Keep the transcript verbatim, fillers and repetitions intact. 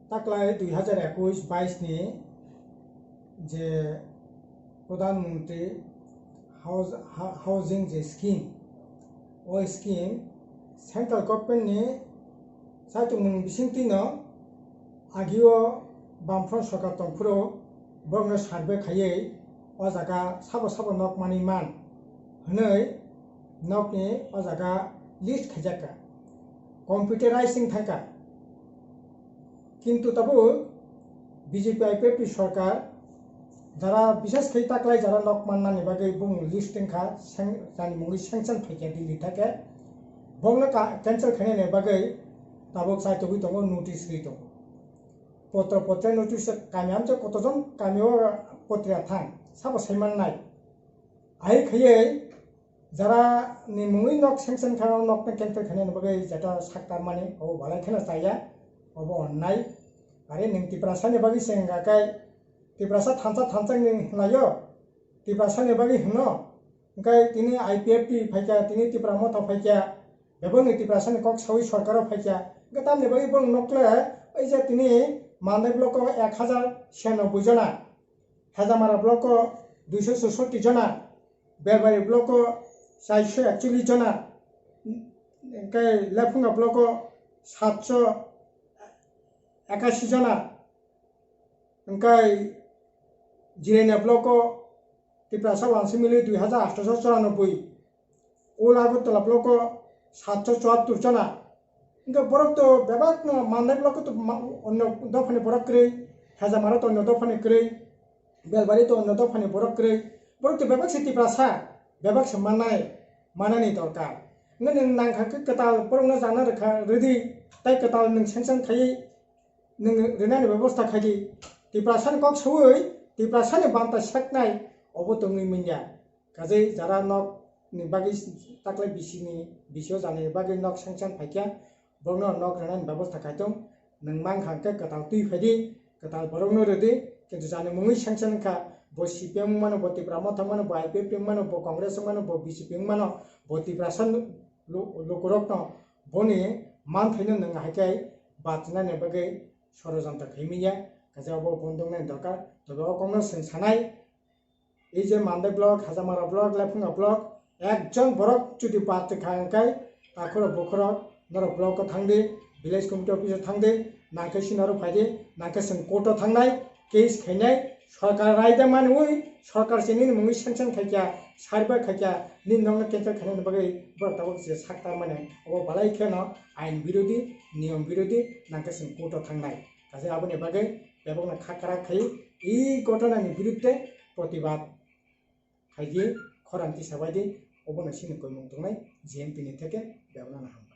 Taklai dui hazar ekush bais ni je Pradhan Mantri House-, Ha-, Housing je scheme, o scheme central government ni saichungmung bisingtwi no agio Bamfront sorkar tongphuru borokno survey khaiwi o jaga sabo sabo nok manwi man hwnwi nokni o jaga list khaijakha, computerizing thangkha. Kintu tabuk B J P I P F T sorkar jara bishes khai taklai jara nok mannani bagwi bumung list wngkha, seng-, jani mungwi sanction phaikha Delhi theke, bokno ka-, cancel khainani bagwi tabuk chaitugwi tongo, notice rwi tongo. Potro potre notice kami amche kotojon kami o potre thang sabo saiman nai. Ahai khaiwi jara ni mungwi nok sanction kha, o nok no cancel khainani bagwi jeta saktar mani, obo balai kheno chaya, obo onnai. Are nwng Tiprasa ni bagwi se wngkha khe, Tiprasa thansa thansa ni hwnlaio, Tiprasa ni bagwi hwno, hwnkhe tini I P F T phaikha, tini Tipra Motha phaikha, beboni Tiprasa ni kok sawi sorkar o phaikha, hwnkhe tamni bagwi borok nokle, ei je tini Mandai block o ek hazar siyanoboi jona, Hejamara block o duiso chusoti jona, Belbari block o chairso ekchollish jona, hwnkhe Lephunga block o satso ekashi jona, hwnkhe Jirania block o Tiprasa wansuk mili dui hazar atharoso choranobboi, Old Agartala block o satso chuattor jona. Hwnkhe borok to bebak no Mandai block o to ma-, onno dophani borok kwrwi, Hejamara to onno dophani kwrwi, Belbari to onno dophani borok kwrwi. Borok to bebak se Tiprasa, bebak se mannai, manani dorkar. Hwnkhe nwng nangkha khe kwtal borok no jana rwkha, rwdi, tai kwtal nwng sanction khaiwi nwng rwnani bebosta khaidi. Tiprasa ni kok sawi, Tiprasa ni banta seknai, obo tongwi manya. Kajai jara nok ni bagwi taklai bisi ni, bisi o jani bagwi nok sanction phaikha, borokno nok rwnani bebosta khaitong, nwng mankha hwnkhe kwtal twi phaidi, kwtal borokno rwdi, kintu jani mungwi sanction wngkha, bo C P M wngmano, bo Tipra Motha wngmano, bo I P F T wngmano, bo Congress wngmano, bo B J P wngmano, bo Tiprasa lu-, lukurokno boni manthaino nwng haikhe bachinani bagwi sorojontro khaimanya, kaisa obo bondoknani dorkar, tobe o kokno chwng sanai, Ei je Mandai block, Hajamara block, Lephunga block, ekjon borok jodi bad rwkha hwnkhe, takhurok bukhurok norok block o thangdi, village committee office o thangdi, nangkhe sini oro phaidi, nangkhe chwng court o thangnai, case khainai, sorkar raida manwi, sorkar se nini mungwi sanction khaikha, survey khaikha, nini nokno cancel khainani bagwi borok tabuk se saktar mani, obo balai kheno ain birodhi, niyom birodhi, nangkhe chwng court o thangnai. Kaisa aboni bagwi bebakno kha kwrak khai, ei ghotonani biruddhe protibad khaidi, khorang tisabaidi, obono chini koimung tongnai G M P ni theke, bebakno hambai.